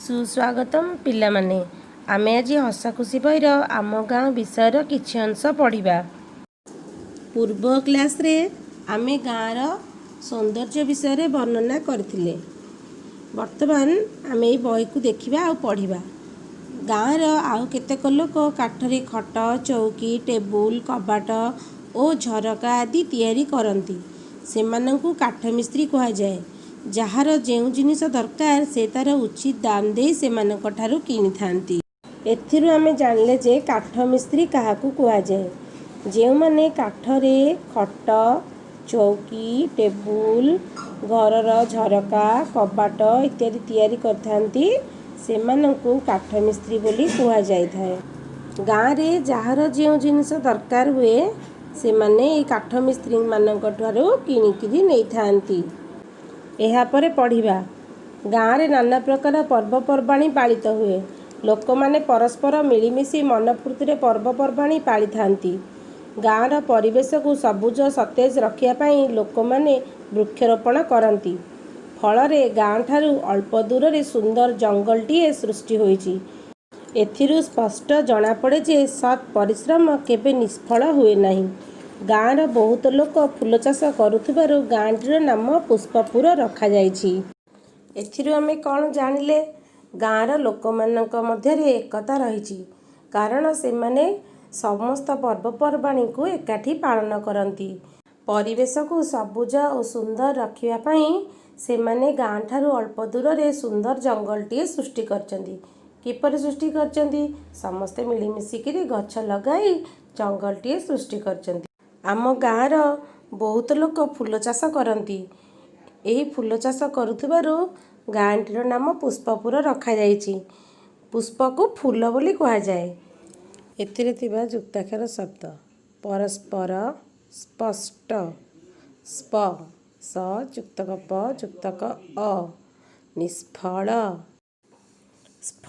ସୁସ୍ୱାଗତମ ପିଲାମାନେ। ଆମେ ଆଜି ହସଖୁସି ବହିର ଆମ ଗାଁ ବିଷୟର କିଛି ଅଂଶ ପଢ଼ିବା। ପୂର୍ବ କ୍ଲାସ୍ରେ ଆମେ ଗାଁର ସୌନ୍ଦର୍ଯ୍ୟ ବିଷୟରେ ବର୍ଣ୍ଣନା କରିଥିଲେ। ବର୍ତ୍ତମାନ ଆମେ ଏଇ ବହିକୁ ଦେଖିବା ଆଉ ପଢ଼ିବା। ଗାଁର ଆଉ କେତେକ ଲୋକ କାଠରେ ଖଟ, ଚୌକି, ଟେବୁଲ, କବାଟ ଓ ଝରକା ଆଦି ତିଆରି କରନ୍ତି। ସେମାନଙ୍କୁ କାଠମିସ୍ତ୍ରୀ କୁହାଯାଏ। ଯାହାର ଯେଉଁ ଜିନିଷ ଦରକାର, ସେ ତା'ର ଉଚିତ ଦାମ ଦେଇ ସେମାନଙ୍କଠାରୁ କିଣିଥାନ୍ତି। ଏଥିରୁ ଆମେ ଜାଣିଲେ ଯେ କାଠମିସ୍ତ୍ରୀ କାହାକୁ କୁହାଯାଏ। ଯେଉଁମାନେ କାଠରେ ଖଟ, ଚୌକି, ଟେବୁଲ, ଘରର ଝରକା, କବାଟ ଇତ୍ୟାଦି ତିଆରି କରିଥାନ୍ତି, ସେମାନଙ୍କୁ କାଠମିସ୍ତ୍ରୀ ବୋଲି କୁହାଯାଇଥାଏ। ଗାଁରେ ଯାହାର ଯେଉଁ ଜିନିଷ ଦରକାର ହୁଏ, ସେମାନେ ଏଇ କାଠମିସ୍ତ୍ରୀମାନଙ୍କ ଠାରୁ କିଣିକିରି ନେଇଥାନ୍ତି। ଏହାପରେ ପଢ଼ିବା, ଗାଁରେ ନାନା ପ୍ରକାର ପର୍ବପର୍ବାଣି ପାଳିତ ହୁଏ। ଲୋକମାନେ ପରସ୍ପର ମିଳିମିଶି ମନଫୁର୍ତ୍ତିରେ ପର୍ବପର୍ବାଣି ପାଳିଥାନ୍ତି। ଗାଁର ପରିବେଶକୁ ସବୁଜ ସତେଜ ରଖିବା ପାଇଁ ଲୋକମାନେ ବୃକ୍ଷରୋପଣ କରନ୍ତି। ଫଳରେ ଗାଁଠାରୁ ଅଳ୍ପ ଦୂରରେ ସୁନ୍ଦର ଜଙ୍ଗଲଟିଏ ସୃଷ୍ଟି ହୋଇଛି। ଏଥିରୁ ସ୍ପଷ୍ଟ ଜଣାପଡ଼େ ଯେ ସତ୍ ପରିଶ୍ରମ କେବେ ନିଷ୍ଫଳ ହୁଏ ନାହିଁ। ଗାଁର ବହୁତ ଲୋକ ଫୁଲ ଚାଷ କରୁଥିବାରୁ ଗାଁଟିର ନାମ ପୁଷ୍ପପୁର ରଖାଯାଇଛି। ଏଥିରୁ ଆମେ କ'ଣ ଜାଣିଲେ? ଗାଁର ଲୋକମାନଙ୍କ ମଧ୍ୟରେ ଏକତା ରହିଛି, କାରଣ ସେମାନେ ସମସ୍ତ ପର୍ବପର୍ବାଣିକୁ ଏକାଠି ପାଳନ କରନ୍ତି। ପରିବେଶକୁ ସବୁଜ ଓ ସୁନ୍ଦର ରଖିବା ପାଇଁ ସେମାନେ ଗାଁଠାରୁ ଅଳ୍ପ ଦୂରରେ ସୁନ୍ଦର ଜଙ୍ଗଲଟିଏ ସୃଷ୍ଟି କରିଛନ୍ତି। କିପରି ସୃଷ୍ଟି କରିଛନ୍ତି? ସମସ୍ତେ ମିଳିମିଶିକିରି ଗଛ ଲଗାଇ ଜଙ୍ଗଲଟିଏ ସୃଷ୍ଟି କରିଛନ୍ତି। ଆମ ଗାଁର ବହୁତ ଲୋକ ଫୁଲ ଚାଷ କରନ୍ତି। ଏହି ଫୁଲ ଚାଷ କରୁଥିବାରୁ ଗାଁଟିର ନାମ ପୁଷ୍ପପୁର ରଖାଯାଇଛି। ପୁଷ୍ପକୁ ଫୁଲ ବୋଲି କୁହାଯାଏ। ଏଥିରେ ଥିବା ଯୁକ୍ତାକ୍ଷର ଶବ୍ଦ: ପରସ୍ପର, ସ୍ପଷ୍ଟ, ସ୍ପ, ସ ଯୁକ୍ତକ ପ ଯୁକ୍ତକ ଅ, ନିଷ୍ଫଳ, ସ୍ଫ,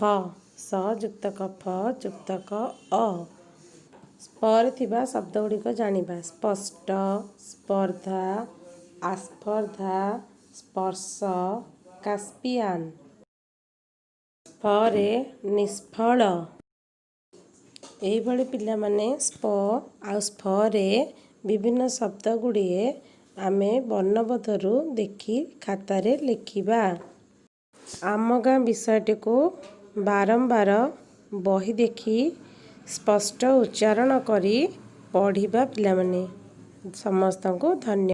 ସ ଯୁକ୍ତକ ଫ ଯୁକ୍ତକ ଅ। ସ୍ପରେ ଥିବା ଶବ୍ଦ ଗୁଡ଼ିକ ଜାଣିବା: ସ୍ପଷ୍ଟ, ସ୍ପର୍ଦ୍ଧା, ଆସ୍ପର୍ଦ୍ଧା, ସ୍ପର୍ଶ, କାସ୍ପିଆନ। ସ୍ଫରେ ନିଷ୍ଫଳ। ଏହିଭଳି ପିଲାମାନେ, ସ୍ପ ଆଉ ସ୍ଫରେ ବିଭିନ୍ନ ଶବ୍ଦ ଗୁଡ଼ିଏ ଆମେ ବର୍ଣ୍ଣବୋଧରୁ ଦେଖି ଖାତାରେ ଲେଖିବା। ଆମ ଗାଁ ବିଷୟଟିକୁ ବାରମ୍ବାର ବହି ଦେଖି ସ୍ପଷ୍ଟ ଉଚ୍ଚାରଣ କରି ପଢ଼ିବା। ପିଲାମାନେ, ସମସ୍ତଙ୍କୁ ଧନ୍ୟବାଦ।